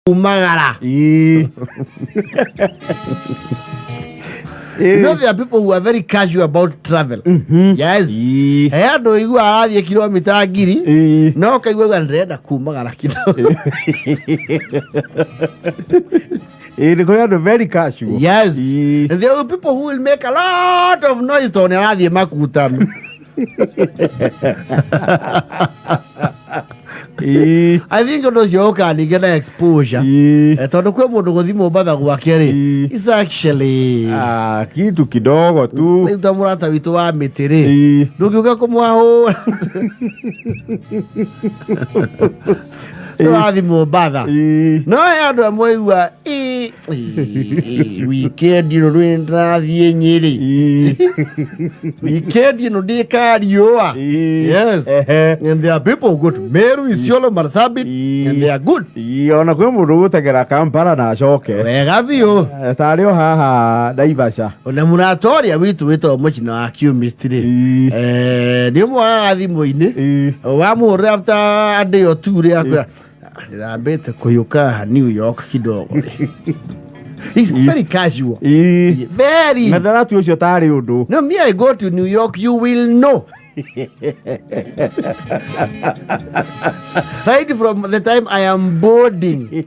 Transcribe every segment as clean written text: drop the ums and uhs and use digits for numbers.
Kumagara. You know there are people who are very casual about travel. Yes. He andũ igua arathiĩ kilomita 1000 no kaigua uga ndĩrenda kumagara kidogo. Ĩĩ, nĩ kũrĩ andũ very casual. Yes. And there are people who will make a lot of noise tondũ nĩ arathiĩ makutano. I think ũndũ ũcio ũkaga ningĩ na exposure. Tondũ kwĩ mũndũ gũthiĩ Mombatha gwake rĩ, is actually Ah, kitu kidogo tu. Rĩu ta mũrata witũ wa mĩtĩ rĩ, ndũngĩũka kũmwahũra tũrathiĩ Mombatha. No he andũ amwe igua weekend ĩno rĩ ndĩrathiĩ Nyĩrĩ, weekend ĩno ndĩkariũa. Yes. And there are people who go to Meru, Isiolo, Marsabit, and they are good. Ĩĩ, ona kwĩ mũndũ ũgũtegera Kampala na acoke. Wega biũ. Tarĩ o haha Naivasha. Ona mũrata ũrĩa witũ wĩtagwo mũcina wa chemist rĩ, nĩ ũmwagaga thimũ-inĩ, wamũhũrĩra after a day or two rĩ, akwĩra ndĩrambĩte kũyũka haha New York kidogo. He's very casual. Very. Na ndaratua ũcio tarĩ ũndũ. No, me, I go to New York, you will know. Right from the time I am boarding.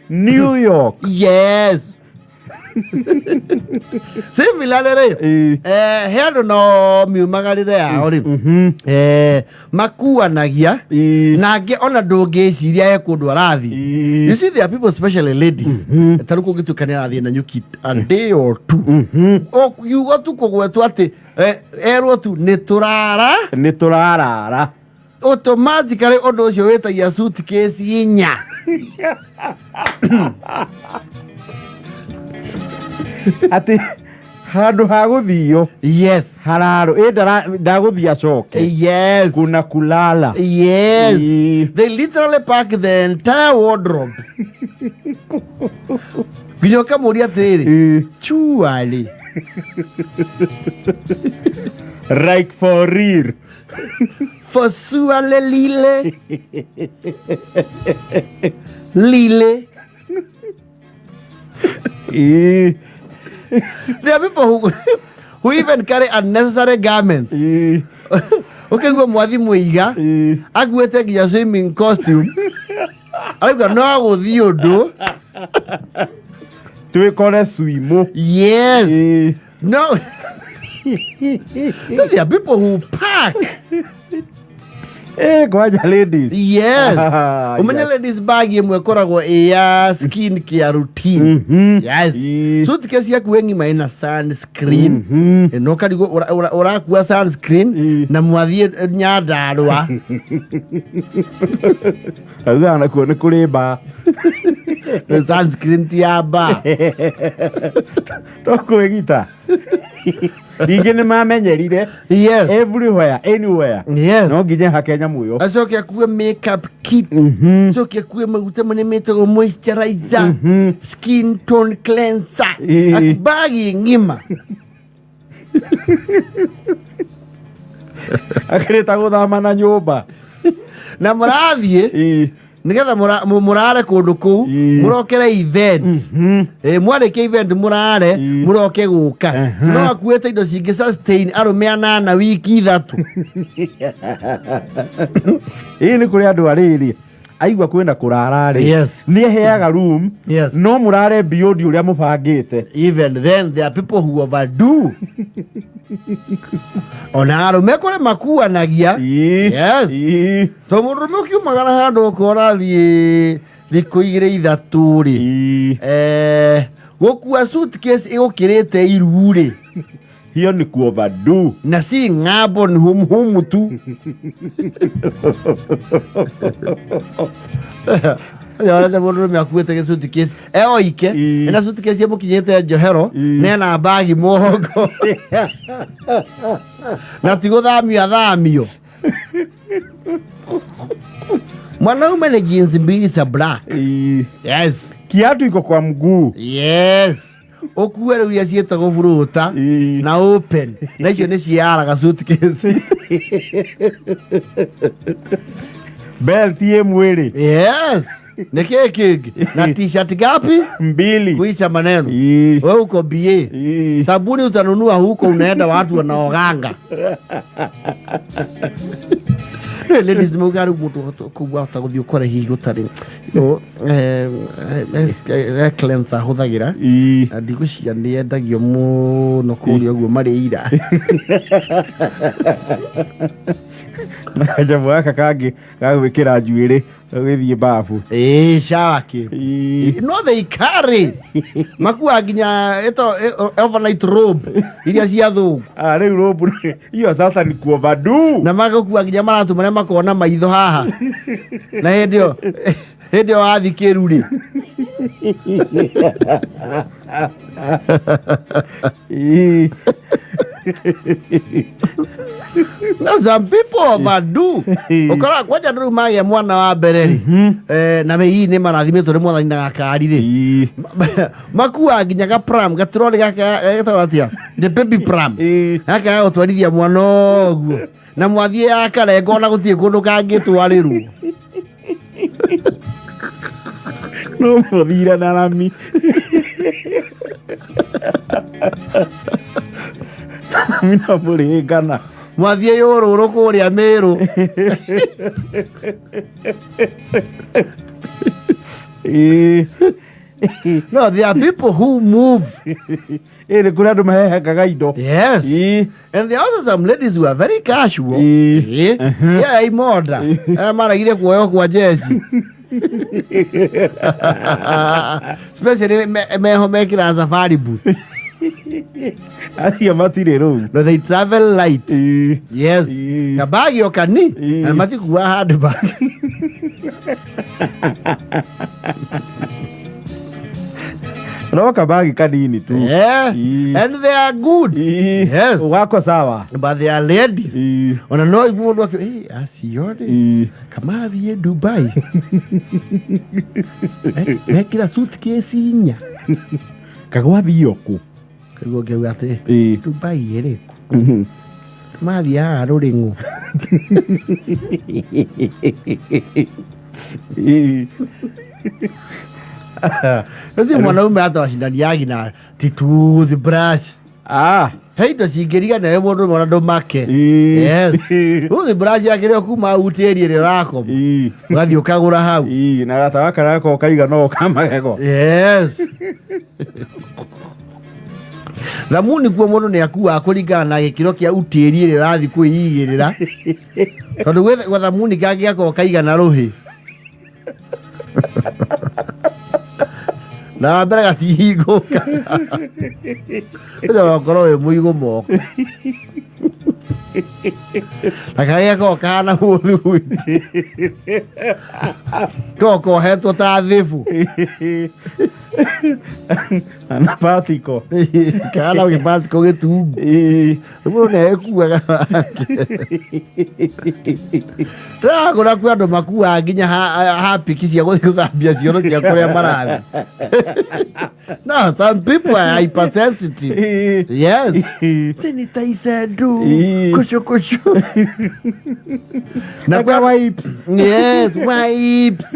New York. Yes. Similarly rĩ, he andũ no miumagarĩre yao rĩ, makuanagia na angĩ ona ndũngĩciria he kũndũ arathiĩ. You see, there are people, especially ladies, ta rĩu kũngĩtuĩka nĩ arathiĩ na nyuki a day or two, o kiugo tu kũgwetwo atĩ erwo tu nĩ tũrara, nĩ tũrarara, automatically ũndũ ũcio wĩtagia suitcase inya. Atĩ handũ ha gũthio hararo ĩ ndagũthiĩ acoke. Kuna kulala. Yes. They literally pack the entire wardrobe nginya ũkamũria atĩrĩrĩ, chuarĩ? Like for real. For surely lile lile. There are people who even carry unnecessary garments. Ũkaigua mwathi mũiga akuĩte nginya swimming costume, arauga no gũthiĩ ũndũ. Twĩkore swimo. Yes. No. So there are people who pack. Kwanja ladies. Yes. Ah, Umenye ladies bag ĩmwe ĩkoragwo ĩ ya skin care routine. Yes. Suitcase yaku ĩ ng'ima ĩna sunscreen. No karigwo ũrakua sunscreen na mwathiĩ Nyandarũa. Augaga nakuo nĩ kũrĩ mbaa. Sunscreen ti ya mbaa. To kwĩgita ningĩ nĩ mamenyerire. Everywhere, anywhere. No nginya hake nyamũ ĩyo. Acoke akue makeup kit, acoke akue maguta marĩa metagwo moisturizer, skin tone cleanser. Bagi ng'ima. Akĩrĩta gũthama na nyũmba. Na mũrathiĩ nĩgetha mũrare kũndũ kũu, mũrokere event. Mwarĩkia event mũrare, mũroke gũka no akuĩte indo cingĩ sustain arũme anana wiki 3. Ĩĩ, nĩ kũrĩ andũ arĩrĩ aigua kwĩna kũrara rĩ, nĩ eheaga room, no mũrare beyond ũrĩa mũbangĩte. Even then there are people who overdo. Ona arũme kũrĩ makuanagia. Yes, to mũndũrũme ũkiumagara handũ okorwo ũrathiĩ thikũ 2 3 rĩ, gũkua suitcase ĩgũkĩrĩte iru rĩ, Hiyo ni ku overdo. Na si ng'ambo, ni humuhumu tu. Yorete mũndũrũme akuĩte gĩ suitcase e oike, ena suitcase ĩmũkinyĩte njohero na ena mbagi mũgongo na ti gũthamio athamio. Mwanaume ni jeans mbili za black. Kiatu iko kwa mguu. Yes, ũkue rĩu iria ciĩtagwo buruta na open, na icio nĩ ciaraga suitcase. Belt ĩ mwĩrĩ. Yes. Nĩ kĩĩ kĩngĩ na t-shirt ngapi Mbili. Kuisha maneno. Ii. We uko ba Ii. Sabuni utanunua huko, unaenda watu wanaoganga. Rĩu ladies mauga rĩu mũndũ kũu wahota gũthiĩ ũkore hihi gũtarĩ cleanser ahũthagĩra. Na ndigwĩciria nĩ endagio mũno kũrĩa ũguo marĩ ira. Na kanyamũ gaka kangĩ ga gwĩkĩra njuĩrĩ ũgĩthiĩ babu. Ĩĩ, shower cap. Ii. No they carry, makua nginya ĩto overnight robe iria cia thũngũ. Ah, rĩu robe hiyo sasa ni kuoverdo. Na magakua nginya maratũ marĩa makona maitho haha na hĩndĩ ĩyo wathiĩ kĩru rĩ. No, some people overdo. Ũkora kwanja andũ rĩu magĩa mwana wa mbere rĩ, na hihi nĩ marathimĩtwo nĩ mwathani na gakari rĩ, makua nginya ga pram, gatroli gaka getagwo atĩa, the baby pram, gaka ga gũtwarithia mwana ũguo na mwathiĩ yakarenga ona gũtirĩ kũndũ kangĩtwarĩrwo. No mũthire na rami. Rami na mũrĩngana. Mwathiĩ yũrũrũ kũrĩa Mĩrũ. No, there are people who move. Ĩ, nĩ kũrĩ andũ mahehengaga indo. Yes. And there are also some ladies who are very casual. Yeah, imoda maragire kuoywo kwa jeci, especially meho mekĩra safari boot. Acio matirĩ rũu. No, they travel light. Yes. Kabagi o kani na matikua handbag. No kabagi kanini tu. Yeah. And they are good. Yes. Wako sawa. But they are ladies. Ona no igu mũndũ akĩ hey, acio rĩ kamathiĩ Dubai, mekĩra suitcase inya. Kagwathio kũ? Kaigua ngĩuga atĩ Dubai ĩrĩkũ? Mathiĩ haha rũrĩng'ũ. Ũcio mwanaume hata washindaniagi na ti toothbrush. He indo cingĩriga nawe mũndũ ũmwe ona ndũmake. Yes, toothbrush yakĩrĩ o kuma utĩri ĩrĩa ũrakoma, ũgathiĩ ũkagũra hau. Ii, na gatawa karĩa gakoragwo kaigana ũũ ka magego. Yes, thamuni kuo mũndũ nĩ akuaga kũringana na gĩkĩro kĩa utĩri ĩrĩa ũrathiĩ kwĩigĩrĩra, tondũ gwĩ thamuni kangĩ gakoragwo kaigana rũhĩ na wa mbere gatihingũka, ũcio ũkorwo wĩ mũigũ moko, na karĩa gakoragwo kahana mũthuguiti ko kohetwo ta thĩbu. Na patiko. Kahana gĩbatiko gĩtungu. Mũndũ nĩ ekuaga ndĩragũra kwĩ andũ makuaga nginya hapiki cia gũthiĩ gũthambia cioro cia kũrĩa marathiĩ. No, some people are hypersensitive. Yes, sanitizer ndu kũcũ kũcũ na Aka wipes. Yes, wipes.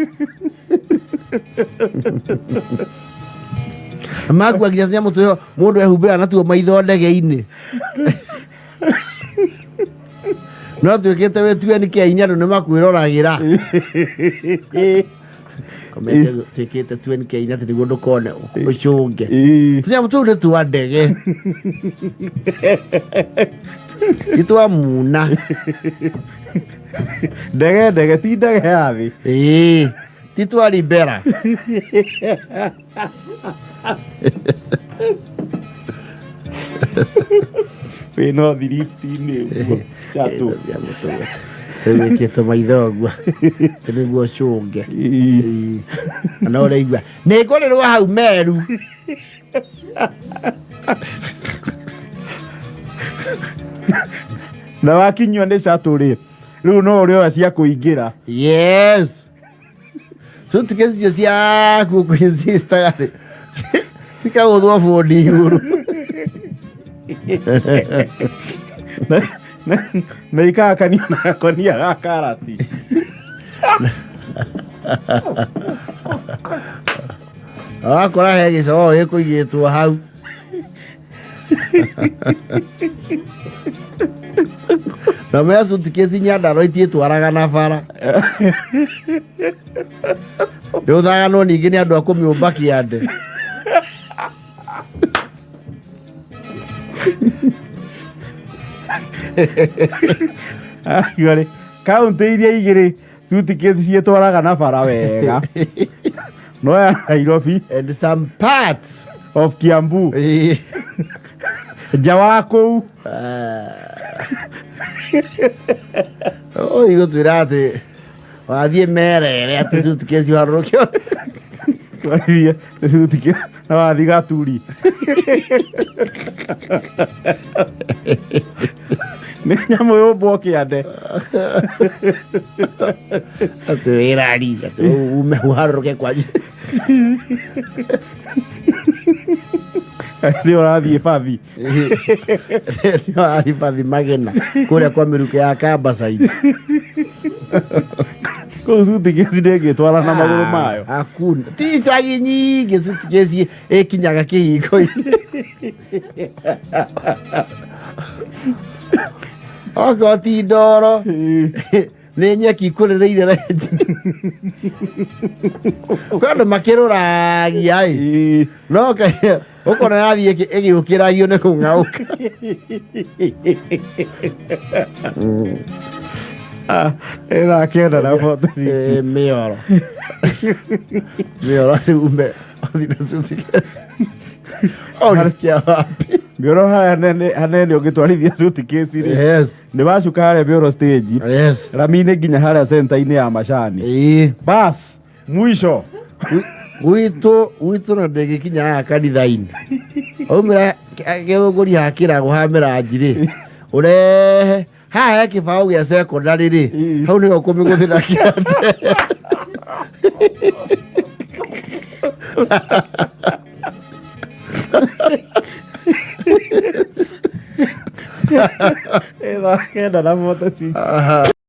Makua nginya nyamũ tũyo mũndũ ehumbĩra natuo maitho ndege-inĩ, no tuĩkĩte wĩtue nĩ kĩa andũ nĩ makwĩroragĩra. Komete tuĩkĩte tue nĩ kĩa atĩ nĩguo ndũkone ũcũnge. Tũnyamũ tũu nĩ twa ndege, ti twa muna. Ndege ndege, ti ndege ya thĩ. Ĩĩ, ti twa libera. Wĩna thirifti-inĩ ũguo chatũ. Wĩkĩtwo maitho ũguo atĩ nĩguo ũcũnge. Ĩĩ. Na ũraigua nĩ ngũrĩrwo hau Meru. Na wakinyua nĩ chatũ rĩ, rĩu no ũrĩoya cia kũingĩra. Yes, suitcase icio ciaku kwĩnsistaga rĩ cikagũthwo bũndi igũrũ. Na ikagakanio na gakonia ga karati. Wakora he gĩcogoo gĩkũigĩtwo hau. Na mea suitcase Nyandarua itiĩtwaraga na bara. Nĩ ũthaganwo ningĩ nĩ andũ a kũmĩũmba kĩande. Akiuga rĩ, kaunti iria igĩrĩ suitcase ciĩtwaraga na bara wega no ya Nairobi And some parts of Kiambu nja wa kũu. Ũthiĩ gũtwĩra atĩ wathiĩ merere atĩ suitcase ũharũrũkio. Twarithie suitcase na wathiĩ Gaturi nĩ nyamũ yũmbwo kĩande. Atĩ wĩrari atĩ ume ũharũrũke kwanyu. Nĩ ũrathiĩ bathi. Nĩ bathi magena kũrĩa kwa mĩrukĩ ya Kambacainĩ. Kũu suitcase ndĩngĩtwara na magũrũ mayo. Hakuna ti icagi nyingĩ suitcase ĩkinyaga kĩhingo-inĩ. Okorwo ti ndoro nĩ nyeki ikũrĩrĩire renji. Kwĩ andũ makĩrũragia ĩ no ũkona yathiĩ ĩgĩũkĩragio nĩ kũng'aũka. Ĩthaa 9 na 46. Mĩoro mĩoro atĩ ume ũthiĩ na suitcase. Ũrisikia wapi? Mĩoro harĩa hanene hanene ũngĩtwarithia suitcase rĩ, nĩ wacuka harĩa mĩoro stage rami-inĩ nginya harĩa center-inĩ ya macani. Bas mwisho. Gwitũ na ndĩngĩkinya haha kanitha-inĩ. Aumĩra gĩthũngũri hakĩragwo ha mĩranji rĩ, ũrehe haha he kĩbaũ gĩa cekondarĩ rĩ, hau nĩho kũmĩgũthĩra kĩande. Ĩthaa 9 na 46.